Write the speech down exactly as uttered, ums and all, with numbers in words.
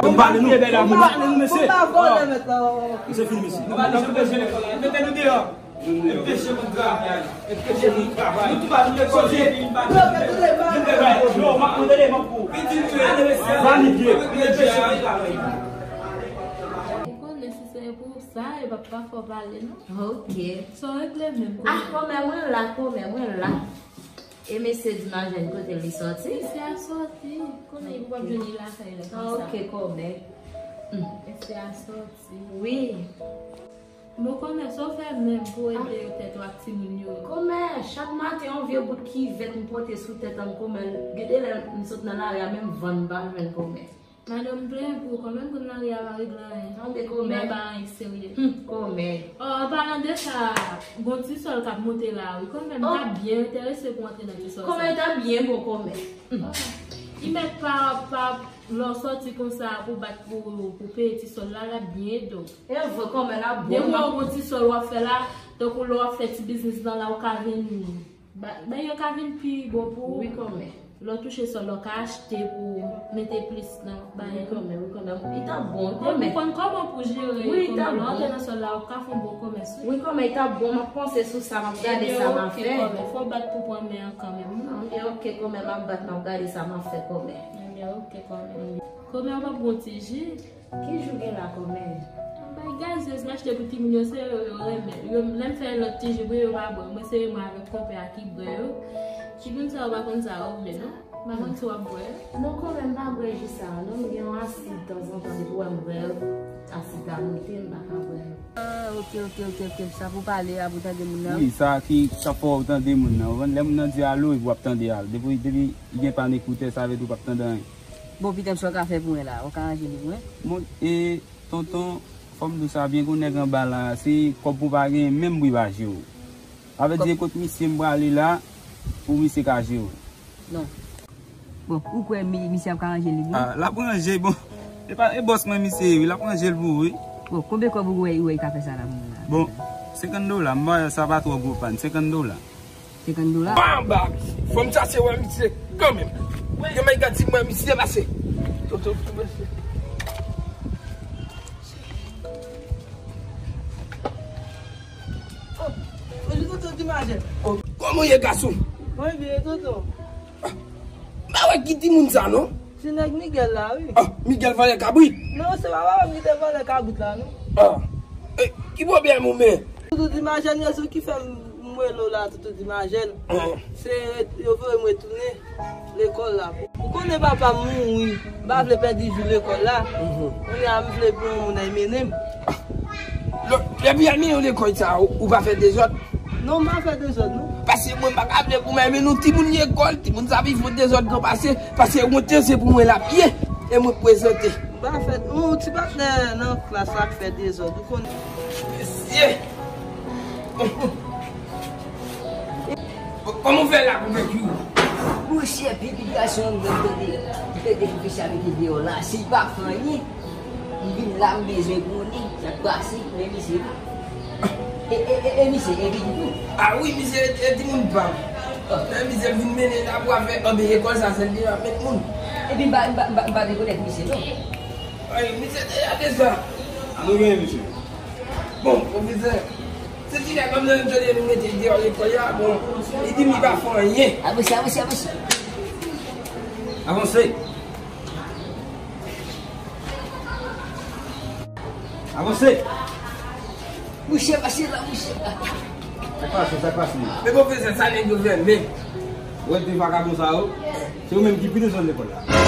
Bon, pale nou, bon, pale nou, mesye. Misye fini, mesye. Mete nou deyò. Enpeche moun travay. Enpeche moun travay. Nou tou pa nou lekòl, nou pa nou lekòl. Yo, m ap mande de m ap pou. Pitit nou, ale mesye. Vanite. Enpeche moun travay. Ou konnen si se pou sa, e p ap pa fè w pale, non. Ok. Sa w regle menm? Ah, kòmè mwen la, kòmè mwen la. E mesye Dimajèn kote li sòti? Mesye a sòti. Konnen li p ap jwenn li lakay la konsa. Ah, ok, kòmè. Hmm. Mesye a sòti. Wi. Bon, kòmè, sa w fè menm pou ede tèt ou ak timoun yo? Kòmè, chak maten, yon vye bout kivèt m pote sou tèt an, kòmè. Gen de lè m sot nan lari a, menm van m pa jwenn, kòmè. Madanm m plenyen pou ou, kòmè, m konn lari a pa regle anyen. Tande, kòmè. Li pa anyen serye. Hmm, kòmè. Oh, an palan de sa, gon ti sòl k ap monte la, wi, kòmè, m ta byen enterese pou antre nan ti sòl sa. Kòmè, ta byen bon, kòmè. Hmm. Oh, li mèt pa, pa Lè w sòti konsa pou bat pou, pou peye ti sòl la, l ap byen ede w. E vre, kòmè, l ap bon. Depi w gon ti sòl w ap fè la, tankou lè w ap fè ti biznis lan la, ou ka vin, ba-, bagay yo ka vin pi bon pou ou. Wi, kòmè. Lè w touche sòl la, w ka achte pou mete plis nan bagay yo. Wi, kòmè, wi, kòmè. Li t ap bon, kòmè. Depi w konn kòman pou jere, wi, li t ap bon. Kòmè, lè w antre nan sòl la, w ka fè yon bon kòmès, wi. Wi, kòmè, li t ap bon. M ap panse sou sa, m ap gade sa m ap fè. Ebyen, ok, kòmè. Fò w bat pou pran men an kanmenm, non? Ebyen, ok, kòmè, m ap bat, m ap gade sa m ap fè, kòmè. Ebyen, ok, kòmè. Kòmè, w p ap gon ti ji? Ki ji w gen la, kòmè? Bay gazyez m achte pou timoun yo, se yo, yo renmen. Yo, lè m fè lòt ti ji pou yo, yo pa bwè. Mwen, se mwen avèk konpè a ki bwè yo. Timoun sa yo pa konn sa yo vle, non. M pa konn si w ap bwè. Non, kòmè, m pa bwè ji sa a, non. M gen yon asid tanzantan, depi w wè m bwè asid la monte, m pa ka bwè. Ah, ok, ok, ok, ok. Sa pou pale a, pou tande moun nan. Wi, sa ki, sa fò w tande moun nan. Ou konprann? Lè moun nan di alo, epi w ap tande alo. Depi, depi li gen pann ekoutè, sa vle di w p ap tande anyen. Bon, pitanm, sa w ka fè pou mwen la? Ou ka ranje li pou mwen? Bon, e, tonton, fò m di w sa byen, gon nèg anba la, se kòb pou pa genyen, menm bri pa jere w. Sa vle di, e kot misye m prale la, pou misye ka jere w. Non. Bon, ou kwè mi-, misye ap ka ranje li pou mwen? Ah, l ap ranje, bon. E pa, e bòs mwen misye ye, wi, l ap ranje l pou ou, wi. Bon, konbyen kòb ou wè, ou wè li ka fè sa la pou mwen la? Bon, senkant dola, m wè sa pa twò gwo pann, senkant dola. Senkant dola? Ban ba, fò m chache wè misye kanmenm. Gen may gad si m wè misye pase. Toto, mesye. Oh, bonjou, tonton Dimajèn. Oh, kòman w ye, gason? Mwen byen, tonton. Ah, m pa wè ki timoun sa, non? Se nèg Miguel la, wi. Ah, Miguel vòlè kabrit? Non, se pa papa m ki te vòlè kabrit la, non. Ah. E, ki pwoblèm ou menm? Tonton Dimajèn, rezon ki fè m, m rele w la, tonton Dimajèn. Ah. Se yo voye m retounen lekòl la. Ou konnen papa m mouri, m pa vle pèdi jou lekòl la. Mhm. Kounye a m vle pou yon moun al mennen m. Lè, lè pou y al mennen w lekòl sa, ou, ou pa fè dezòd? Non, m pa fè dezòd, non. Paske mwen pa ka vle pou m al mennen yon timoun lekòl, timoun sa pi fè dezòd nan pase, paske wonte se pou mwen l ap ye, e mwen k prezante. M pa fè, yon ti patnè nan klas la k fè dezòd, ou konnen. Mesye! Kòman w fè la pou fè ki ou? Monchè, pitit gason an, m tande, m tande pwofesè a mete deyò la. Si l pa fè anyen, m vin la, m bezwen konnen sa k pase, men misye. E, e, e, e misye, e pitit ou? Ah wi, misye, e timoun pa m. Ah. E misye vin mennen la pou afè anben lekòl sa, sèl li ap met moun. Epi m pa, m pa, m pa, m pa rekonèt misye, non. Ay, misye te gade sa. Nou genyen misye. Bon, pwofesè, se ti nèg la m tande nou mete l deyò lekòl la, bon, li di m li pa fè anyen. Avanse, avanse, avanse. Avanse. Avanse. Mouche, pase la, mouche. Sa k pase, sa k pase? Men pwofesè, sa nèg yo fè, men. Ou wè de vakabon sa yo? Se yo menm ki pi dezòd lekòl la.